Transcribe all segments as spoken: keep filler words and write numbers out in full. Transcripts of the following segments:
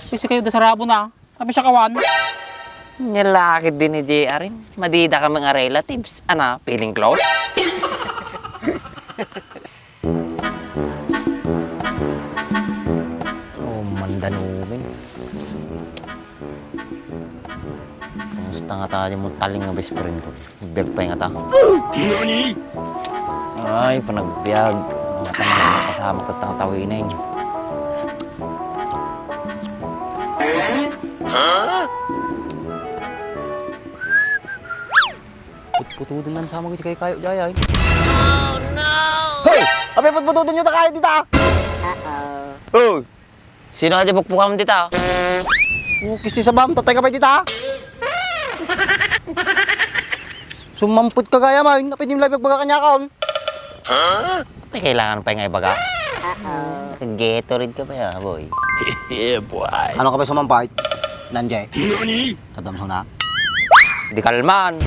Kasi kayo da sarabo na. Sabi siya kawan. Nya lakit din ni J R in. Madida kami nga relatives. Ana, feeling close? Oh, mandanumin. Kumusta nga tayo mo taling nga best friend ko? Nagbiag pa yung ata. Ay, panagbiag. Mga panagbiag kasama ko tang tawin eh. Putputudon lang sa mga kayo, Jay, ay. Hoy! Apay putputudon nyo ta kayo dita? Uh-oh. Hoy! Sino nga di bukbukam dita? Oh, kisti sabam, tatay ka pa dita? Sumampot ka gaya man, apay di mo lang ipagbaga kanya kaon. May kailangan pa nga ibaga? Uh-oh. Naka-Gatorade ka pa ya, boy. Yeah, boy. Ano ka pa sumampay? Nanje? Nani? Kadam suna? Di kalman.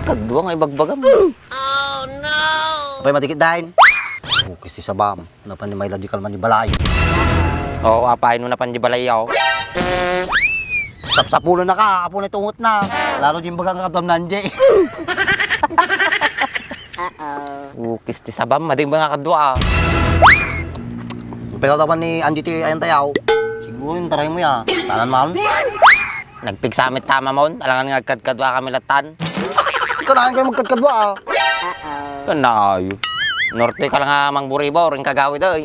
Kadua nga ibagbagam. Oh, no! Apay madikit dahin? Oh, kisti sabam. Napan ni may la di kalman di balay. Oo, apay no napan di balay yaw. Sapsapulo na ka, apo na tungot na. Lalo di baga nga kadam nanje. Ukis ti sabam, mading mga kadua, ah. Pero tapan ni Angie ti ayan tayaw. Siguro yung taray mo ya. Tanan man. Nagpigsamit tama mon, alangan nga agkadkadua kami latan. Ikaw na kayo magkadkadua, ah. Kanayo. Norte ka lang nga mangburibor, yung kagawid, oy.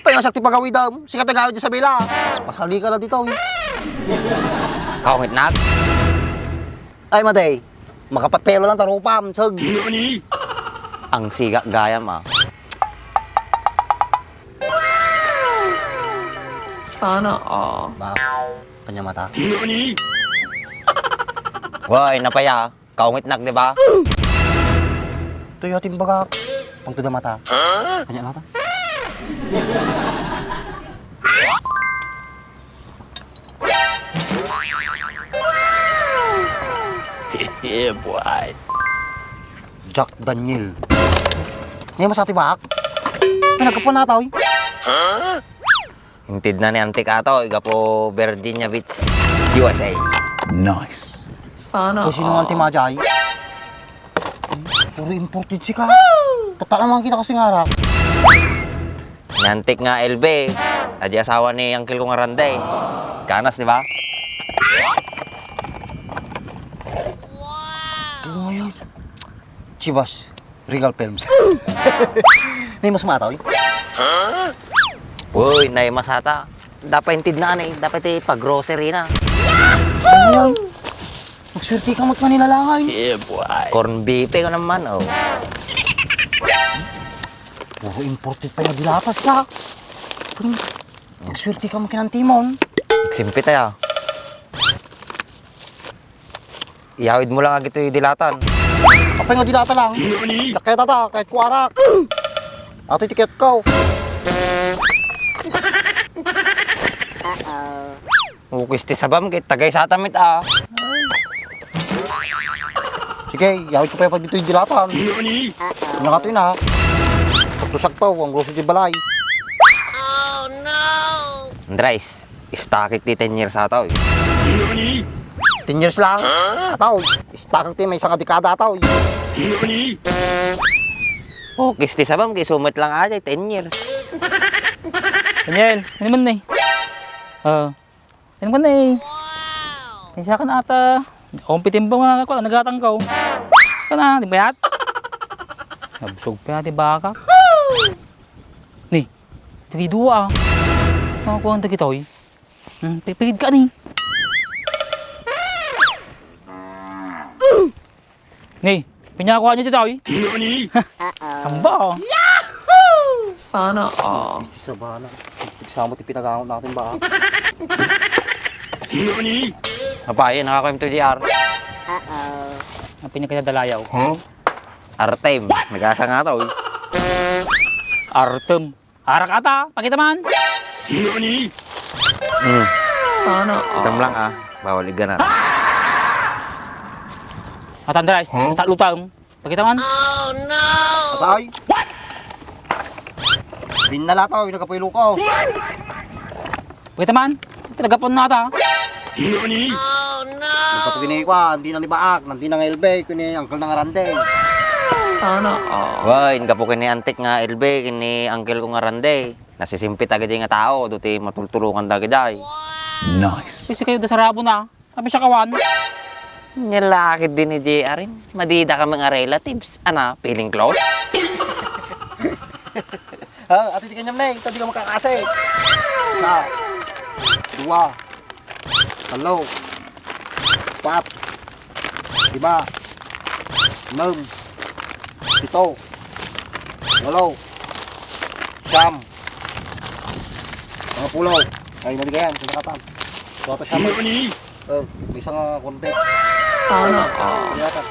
Payasak ti pagawidam. Sikat nga gawid sa bila. Pasali ka na dito, eh. Kaungit nag? Ay, matay. Makapapelo lang tarupam, sag. Ang siga gayam, ah. Sana all. Ba, kanya mata. Way, napaya. Kaungit nak, di ba? Tuyo, timbagak. Pang tuda mata. Kanya mata. Yeah, boy. Jack Daniel. Ngayon masati ba? Pinagkapuan na tao, eh. Intid na ni Auntie Kato, igapo Virginia Beach, U S A. Nice. Sana all. Kung sino nga Auntie Majay? Puro imported si ka. Tata naman kita kasi nga arak. Ni Auntie nga L B, adi asawa ni Uncle ko nga Randay. Kanas, di ba? Wow! Ito ngayon. Chivas, Regal Films. Nay mas mataw, eh? Uy, nay masata. Dapat intid na, eh. Dapat ipag-grocery na. Ano yan? Magswerte ka mo't manilalangay. Yeah, boy. Corn beef, eh, ka naman, oh. Puro imported pa yung dilatas ka. Magswerte ka mo't kinantimon. Simple tayo. Iyawid mo lang agitoy dilatan. Apay nga dilata lang. Nani? Daketa ta, kahit kuarak. Ato tiket ko. Uh-oh. Ukis ti sabam, kay tagay sa tamit, ah. Sige, iyawid ko pa yung dito'y dilatan. Nani? Uh-oh. Ano nga to yun, ah? Sakto-sakto, ang grocery balay. Oh, no! Andres. Istakit ti ten years ataw, eh. Ten years lang? Ataw, istakit ti may isang dekada ataw, eh. Oh, kisti sabam, kay sumet lang aja, ten years. Daniel, ano man ni? Ah, ano man ni? Isa ka na ata. Umpitin ba nga ako, nagatang ka, oh. Ka na, di ba yat? Nabsog pa yat, di ba ka? Ni, dagidua, ah. Nakakuha ang dagitoy. Hmm, pipigid ka ni. Ni, pinyakuha niyo dito, oy. Nani? Samba, oh. Yahoo! Sana all. Isti sabana. Pigsamo ti pinagangot natin ba? Nani? Apaye, nakakuha to J R. Uh-oh. Ang pinagkadalayaw. Huh? Artem, nagasa nga to, oy. Artem. Arak ata, pakita man. Nani? Hmm. Sana all. Itam lang, ah. Bawal iganan. At Andres, huh? Sa lutang. Pakita man. Oh, no! Atay! What? Binnala to, yung nagkapuy luko. Pwede man, pinagapuan na ta. Naggapu ken ni kua, nanti na ni Baak, nanti na nga Elbe, ken ni Uncle na nga Rande. Sana all. Wen, naggapu ken ni Antik nga Elbe, ken ni Uncle ko nga Rande. Nasisimpit dagiti nga tao, adu ti matultulongan dagiti. Nice. Kasi kayo da sarabo na. Sabi siya kawan. Nia la ket din ni J R in. Madida kami nga relatives. Ana, feeling close? Ha, ati ti kanyam na eh. Ito di ka makakasay. Isa, dua, talo, apat, lima, enam, pito, walo, siyam, mga pulo. Ay, mali ka yan. Sino ka pa? Dua to siya. Oh, may isa nga konti. Sana all. Yata.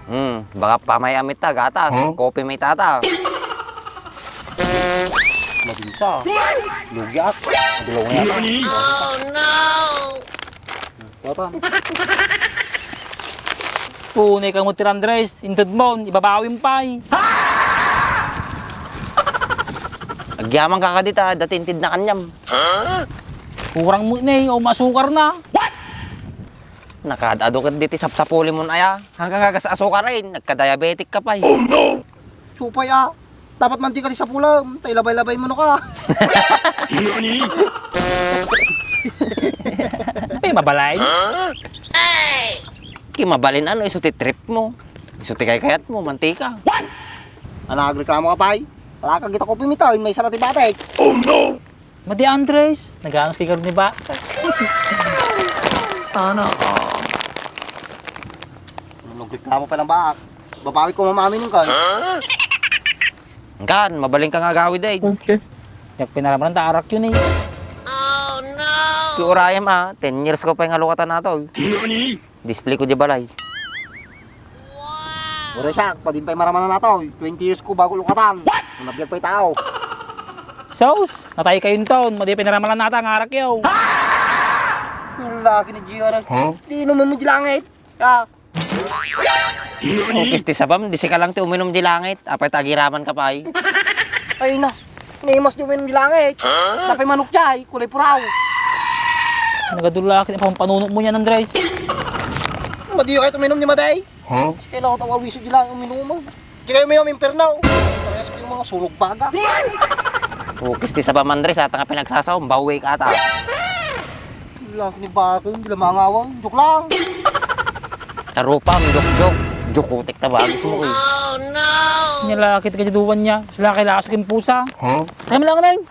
Hmm, baka pamay-amit ta, gatas. Huh? Kopi may tata. Mabinsa. Lugiak. Madilaw na yata. Oh, no! Yata. Tunay ka mo, Tir Andres. Inted mo, ibabawim pay. Agyaman ka kadita, dati inted na kanyam. Kurang mo ni, o masukar na. Nakaad-adu ket diti sapsapuli mon aya. Hanggang agas asukar ay, nagka-diabetic ka pay. Oh no! Supay a. Dapat man di ka di sapulem, ta ilabay-labay mo no ka. Apay mabalin? Ki mabalin ano, isu ti trip mo. Isu ti kaykayat mo, mantika. Ana, agreklamo ka pay? Alakag ita kopi mita, maysa na ti batek. Oh no! Madi Andres, naganas kay garni ba? Sana all. Nagreklamo pa lang ba? Babawi ko mamami nung kan. Kan, mabalin ka nga agawid ay. Okay. Yak pinaraman ta arak yun eh. Oh no! Ti urayam a, ten years ko pay nga lukatan ato. Display ko di balay. Ore siya, pwede pa'y maramanan nato. Twenty years ko bago lukatan. What? Nabiag pa'y tao. Sus, natay kayo taon, madi pinaramanan nata nga arak yaw. Ang laki ni G R. Huh? Di inuman mo di langit. Ah. Ukis ti sabam, di sika lang ti uminom di langit. Apay tagiraman ka pa'y. Ay na, naimas di uminom di langit. Huh? Napay manok jay, kulay puraw. Nagadula ka, pampanuno mo yan, Andres. Madiyo kayo uminom ni Maday? Huh? Kailangan ko tawawiso di lang uminom. Di kayo uminom, impyerno. Parehas kayo mga sunog baga. Ukis ti sabam, Andres, ata nga pinagsasaw, bawi ka ata. Laki ni Bakong, bila mangawan. Joke lang. Tarupam, joke, joke. Jokotek ta bagis mo, eh. Oh, no! Nia la ket kajaduan niya. Sila kay laso kin pusa. Huh? Kami lang, Neng.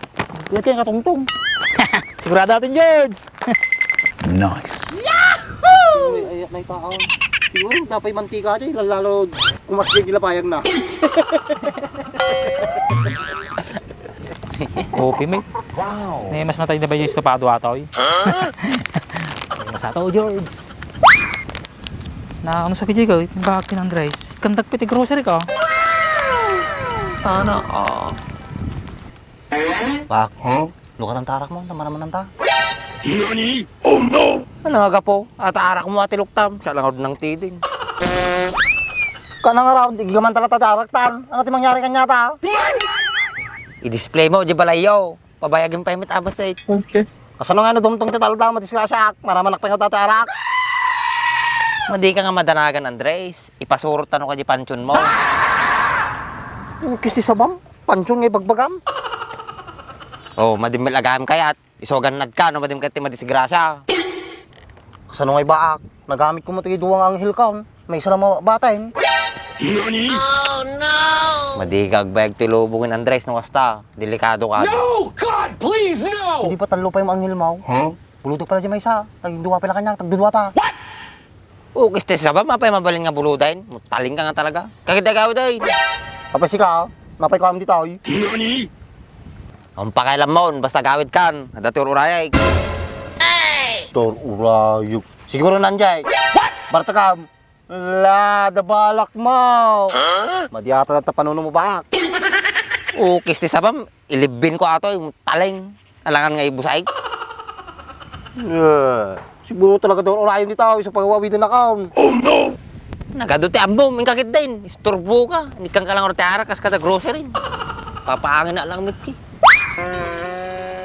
Kuya, kaya katungtong. Sigurado natin, George. Nice. Uy, ayak na itaon. Siguro, dapat mantika dyan. Lalo, kumas din nila payag na. Kopi, mate. Wow. Nay, mas matay na ba yung estopado ata, oy? Huh? Mas ato, George. Na, ano sa P J ka? Bakit pinang-dries? Kandag piti grocery ka? Sana all. Bak, huh? Lukatan ta arak mo, tamaramanan ta. Nani? Oh no! Ano nga gapo? At arak mo, ati luktam. Siya lang ako nang tiding. Kanang around, igigaman talaga ta arak tan. Ano ti mangyari kanya ta? I-display mo, di balayo. Pabayagin pa yung abas eh. Okay. Kasano nga no dumtong ti talda, madisgrasya ak. Maramanak pa nga tatarak. Madi ka nga madanagan, Andres. Ipasurot tano ka di pansion mo. Ukis ti sabam. Pansion nga ibagbagam. Oh, madimmil agam kayat. Isogan nadka no madim ket ti madisgrasya. Kasano nga ibaak? Nagamit ko mo ti dua nga anghel kan. May isa lang mabatain. Nani? Oh, no! Madi ka agbayag ti lubong ni Andres no kasta. Delikado ka. No! God, please, no! Hindi pa tallo pa yung anghel mo. Huh? Bulutok pala di may isa. Naging dua pala kanya. Tagdudua ta. What? Ukis ti sabam, apay mabalin nga buludain? Mutaling ka nga talaga. Kakita ka, Uday. Apay sika, napay ko am di taoy. Nani? Ang pakailan mo, basta gawid kan, ada tur urayay. Tur urayay. Siguro nanjay. What? Barta kam. La, da balak mo. Huh? Madiata ta panuno mo bak. Ukis ti sabam, ilibbin ko ato, yung taleng. Alangan nga ibusay. Eh, siguro talaga daw orayon di tao, isa pagawawid na kaon. Oh no! Nagadu ti ammo, mingkakit din. Isturbo ka. Nikang ka lang orte arak, kas kada grocery. Papaangin na lang mitki.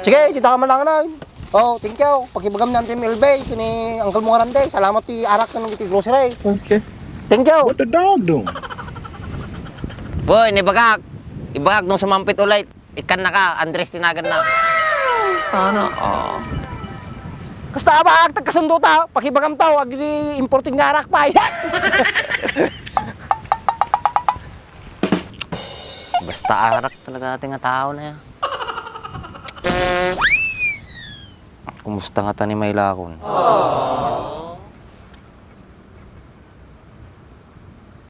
Sige, dita ka man lang na. Oh, thank you. Pakibagam ni Auntie Melbe, kini Uncle mo nga Randy. Salamat ti arak nga nung iti grocery. Okay. Thank you. What the dog doing? Boy, ni bagak. Ibagak nung sumampit ulit. Ikkan na ka, Andres tinagan na. Sana all. Kasta abak, tagkasundo ta, pakibagam tao, agdi importing nga arak pa. Basta arak talaga natin nga tao na yan. Kumusta nga ta ni Maylakon?